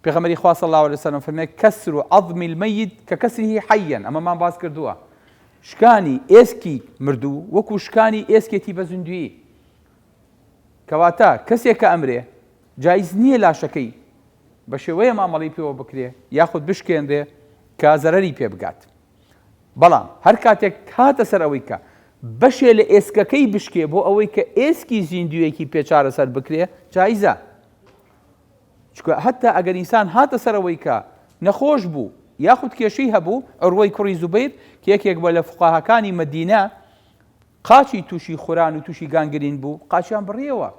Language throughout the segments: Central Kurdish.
پێغەمبەری خوا صلی اللە علیە وسلم فەرمێ کسر عظم المیت ککسره حیا ئەمەمان باس کردووە شکانی ئێسکی مردوو وەکو شکانی ئێسکێتی بە زیندویی کەواتە کەسێک کە ئەمرێ جایز نییە لاشەکەی بە شێوەیە مامەڵی پێوە بکرێ یاخود بشکێنرێ کە زەرەری پێ بگات بەڵام هەر کاتێک هاتە سەر ئەوەی کە بەشێ لە ئێسکەکەی بشکێ بۆ ئەوەی کە ئێسکی زیندوویەکی پێ چارەسەر بکرێ جایزە چونکە هەتا ئەگەر ئینسان هاتە سەر ئەوەی کە نەخۆش بوو یاخود کێشەی هەبوو، عوروەی کوڕی زوبەیر کە یەکێک بووە لە فوقاهاکانی مەدینە قاچی تووشی خوران و تووشی گانگرین بوو قاچیان بڕیەوە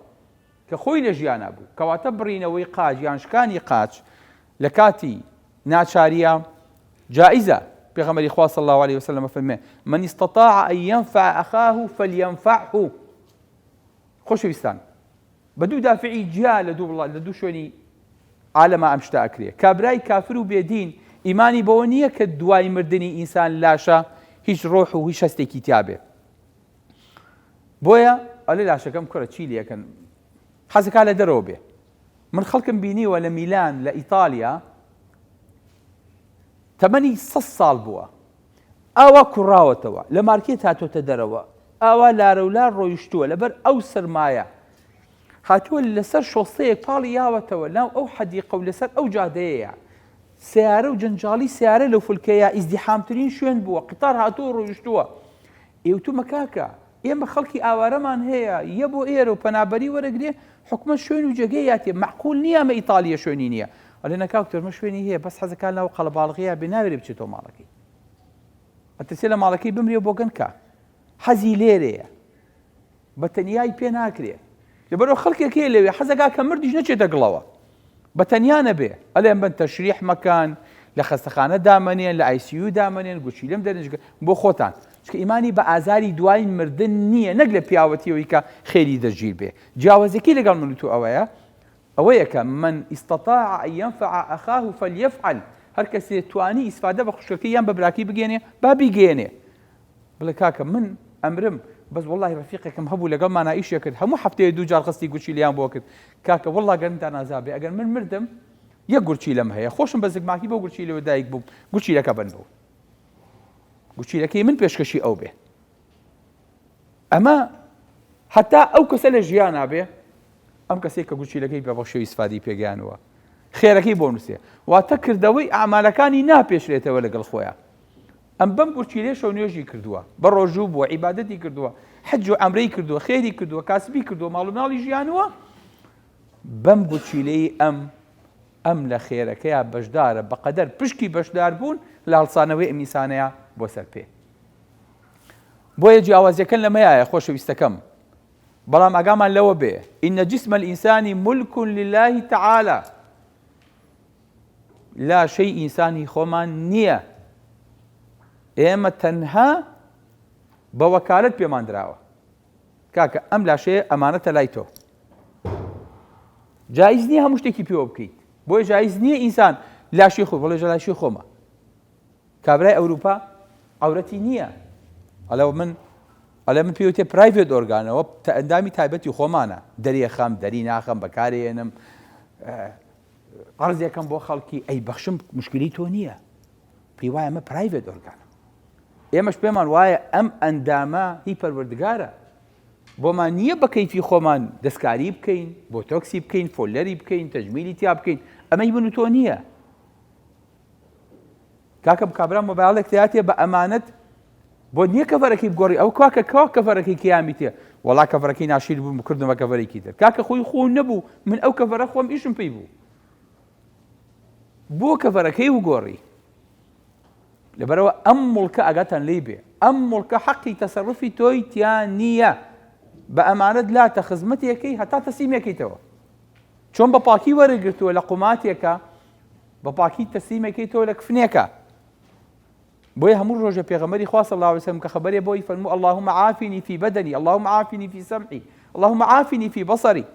کە خۆی لە ژیانا بوو، کەواتە بڕینەوەی قاچ یان شکانی قاچ لە کاتی ناچاریە جائزە، پێغەمبەری خوا صلی اللە علیه وسلم ئەفەرموێ، من استطاع ان ينفع اخاه فلینفعه. خۆشەویستان بە دوو دافعی جیا لە دوو وڵات لە دوو شوێنی عالەما ئەم شتە ئەکرێ کابرای کافر و بێدین ئیمانی بەوە نییە کە دوای مردنی ئینسان لاشە هیچ ڕۆح و هیچ هەستێکی تیابێ بۆیە ئەلێ لاشەکەم کوڕە چی لەکەن حەزەکا لە دەرەوە بێ من خەڵکم بینیوە لە میلان لە ئیتالیا تەمەنی سە ساڵ بووە ئاوا کوڕاوەتەوە لە مارکێت هاتۆتە دەرەوە ئاوا لارەولار ڕۆیشتووە لەبەر ئەو سەرمایە هاتووە لەسەر شۆستەیەک پاڵی یاوەتەوە ناو ئەو حەدیقە و لەسەر ئەو جادەیەیە سیارە و جەنجاڵی سیارە لەو فلکەیە ئیزدیحامترین شوێن بووە قیتار هاتووە ڕۆیشتووە ئێوتومە کاکە ئێمە خەڵکی ئاوارەمان هەیە یە بۆ ئێرە و پەنابەری وەرەگرێ حکومەت شوێن و جێگەی یاتێ معقول نییە ئەمە ئیتالیە شوێنی نییە ئەلێ نەکاک تۆرمە شوێنی هەیە بەس حەزەکان ناو قەڵەباڵغیە بێ ناوێرێ بچێتەوە ماڵەکەی ئەترسێ لە ماڵەکەی بمرێ و بۆگەن کا حەزی لێرەیە بە تەنیای پێ ناکرێ لەبەرەوە خەڵکێک هەیە لەوێ حەزەکا کە مردیش نەچێتە گڵەوە بە تەنیا نەبێ ئەلێن بن تەشریح مەکان لە خەستەخانە دامەنێن لە ICU دامەنێن گوچیلم دەرنجگە بۆ خۆتان چکە ئیمانی بە ئازاری دوای مردن نییە نەک لە پیاوەتیەوەی کە خێری دەژیر بێ جیاوازەکەی لەگەڵ من و تۆ ئەوەیە ئەوەیە کە، من استطاع ان ينفع اخاه فلیفعل، هەر کەسێ توانی ئیسفادە بە خوشکەکەی یان بە براکەی بگەیەنێ با بیگەیەنێ. بڵێ کاکە من ئەمرم بەس وەڵڵاهی ڕەفیقێکم هەبوو لەگەڵمانا ئیشێ کرد هەموو هەفتەیە دوو جار قستی گورچیلەیان بۆ کرد کاکە وەڵڵا گەرمتان ئازا بێ ئەگەر من مردم یەک گورچیلەم هەیە خۆشم بە زگماکی بەو گورچیلەوە دایک بووم گورچیلەکە بن بوو گورچیلەکەی من پێشکەشی ئەو بێ ئەمە هەتا ئەو کەسە لە ژیانا بێ ئەم کەسێک کە گورچیلەکەی بە بەخشەوی ئیسفادەی پێگەیانوە خێرەکەی بۆ نووسێ واتە کردەوەی ئامالەکانی ناپێشرێتەوە لەگەڵ خۆیان ئەم بەم گورچیلەیە شەو نوێژی کردووە بە ڕۆژوو بووە عیبادەتی کردووە حەج و عەمرەی کردووە خێری کردووە کاسبی کردووە ماڵ و مناڵی ژیانوە بەم گورچیلەی ئەم ئەم لە خێرەکەیا بەشدارە بەقەدەر پشکی بەشدار بوون لە هەڵسانەوەی ئەم ئینسانەیە بۆ سەر پێ بۆیە جیاوازیەکەن لەمەیایە خۆشەویستەکەم بەڵام ئاگامان لەوە بێ إن جسم الإنسان ملك لله تعالى لاشەی ئینسان هی خۆمان نییە ئێمە تەنها بە وەکالەت پێمان دراوە کاکە ئەم لاشەیە ئەمانەتە لای تۆ جایز نییە هەموو شتێکی پێوە بکەیت بۆیە جایز نییە ئینسان لاشی خۆ بڵێ لاشی خۆمە کابرای ئەوروپا عورەتی نییە ئەلە من ئەلێ من پێوتێ private organ ەوە ئەندامی تایبەتی خۆمانە دەریەخەم دەری ناخەم بەکارێنم عەرزێکم بۆ خەڵکی ئەی بەخشم مشکلی تۆ نییە پێی وایە ئەمە private organ ە ئێمەش پێمان وایە ئەم ئەندامە هی پەروەردگارە بۆمان نییە بە کەیفی خۆمان دەستکاری بکەین بۆ تۆکسی بکەین فۆلەری بکەین تەجمیلی تیا بکەین ئەمەی من و تۆ نییە کاکە کابرا مۆبایلێک تیاتێ بە ئەمانەت بۆ نییە کەڤەرەکەی بگۆڕی ئەو کاکە کوا کەڤەرەکەی کیامی تێ وەڵا کەڤەرەکەی ناشیر بوو کردمە کەڤەرێکی تر کاکە خۆی خۆ نەبوو من ئەو کەڤەرە خۆم ئیشم پێی بوو بۆ کەڤەرەکەی وگۆڕی لەبەرەوە ئەم مڵکە ئاگاتان لی بێ ئەم مڵکە حەقی تەسەڕفی تۆی تیا نییە بە ئەمانەت لاتە خزمەتێکەی هەتا تەسلیمێکیتەوە چۆن بە پاکی وەرگرتووە لە قوماتێکە بە پاکی تەسلیمەکەیتەوە لە کفنێکە بۆیە هەموو ڕۆژێ پێغەمبەری خوا صلی اللە علیه وسلم کە خەبەرێ بۆی فەرموو اللهم عافنی فی بدنی اللهم عافنی فی سمعی اللهم عافنی فی بصری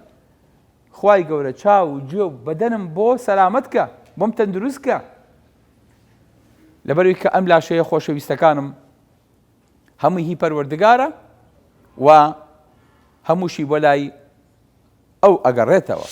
خوای گەورە چاو و گوێ و بەدەنم بۆ سەلامەت کە بۆم تەندروست کە لەبەروی کە ئەم لاشەیە خۆشەویستەکانم هەمووی هی پەروەردگارە و هەمووشی بۆ لای ئەو ئەگەڕێتەوە.